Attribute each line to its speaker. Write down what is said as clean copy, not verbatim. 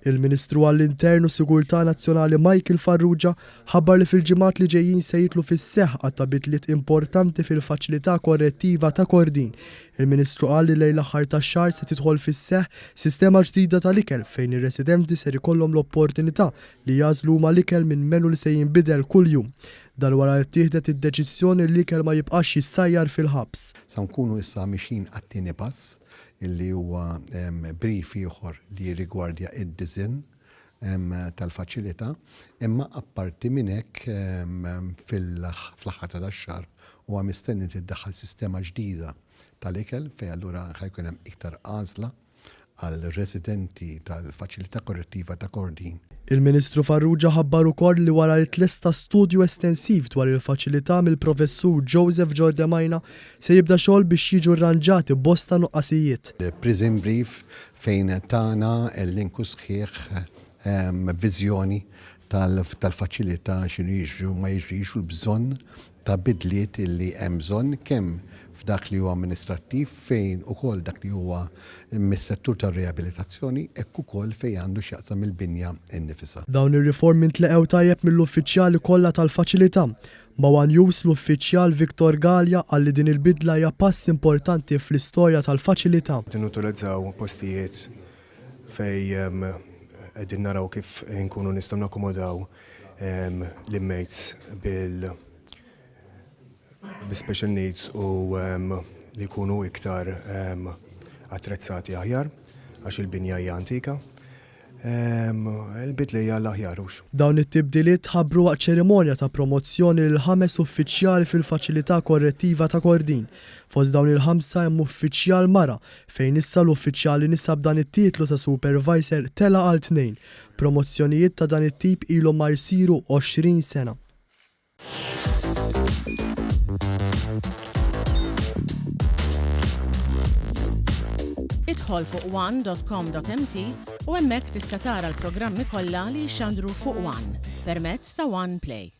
Speaker 1: Il-Ministru għall-Intern u Sigurtà Nazzjonali Michael Farrugia ħabbar li fil-ġimgħat li ġejjin se jidħlu fis-seħħ għadd ta' bidliet importanti fil-Faċilità Korrettiva ta' Kordin. Il-Ministru qal li lejn l-aħħar tax-xahar se tidħol fis-seħħ sistema ġdida tal-ikel fejn ir-residenti ser ikollhom l-opportunità li jagħżlu huma l-ikel minn menu li se jinbidel kuljum. Dan wara li ttieħdet id-deċiżjoni li l-ikel ma jibqax jissajjar fil-ħabs.
Speaker 2: Sa nkunu issa mixjin għat-tieni pass illi huwa brief ieħor li jirrigwardja id-disinn tal-faċilità, imma apparti minn hekk fl-aħħar ta' dax-xahar huwa mistenni tiddaħħal sistema ġdida tal-ikel fejn allura ħa jkun hemm iktar għażla għall-residenti tal-Faċilità Korrettiva ta' Kordin.
Speaker 1: Il-Ministru Farrugia ħabbar ukoll li wara li tlesta studju estensiv dwar il-faċilità mill-Professur Joseph Giordemaina Se jibda xogħol biex jiġu rranġati bosta nuqqasijiet.
Speaker 2: Prison Brief fejn tana elenku sħiħ viżjoni tal-faċilità x'inhu jiġri u ma jiġrix u l-bżonn ta' bidliet illi hemm bżonn kemm f'dak li huwa amministrattiv fejn ukoll dak li huwa mis-settur tar-riabilitazzjoni hekk ukoll fejn għandu x'jaqsam il-binja nnifisha.
Speaker 1: Dawn ir-riformi ntleqgħu tajjeb mill-uffiċjali kollha tal-faċilità Ma' one News l-uffiċjal Victor Galea qal li din il-bidla hija pass importanti fl-istorja tal-faċilità.
Speaker 3: Qed nutilizzaw postijiet fejn qegħdin naraw kif inkunu nistgħu nakkomodaw l-inmates bil bi special needs u li jkunu iktar attrezzati aħjar għax il-binja hija antika. Il-bidla hija għall-aħjar hux.
Speaker 1: Dawn it-tibdiliet tħabbru waqt ċerimonja ta' promozzjoni lil ħames uffiċjali fil-Faċilità Korrettiva ta' Kordin. Fost dawn il-ħamsa hemm uffiċjal mara, fejn issa l-uffiċjali nisa b'dan it-titlu ta' supervisor tela' għal tnejn. Promozzjonijiet ta' dan it-tip ilhom ma jsiru 20 sena.
Speaker 4: Idħol fuq one.com.mt u hemmhekk tista' tara l-programmi kollha li jixxandru fuq One permezz ta' One Play.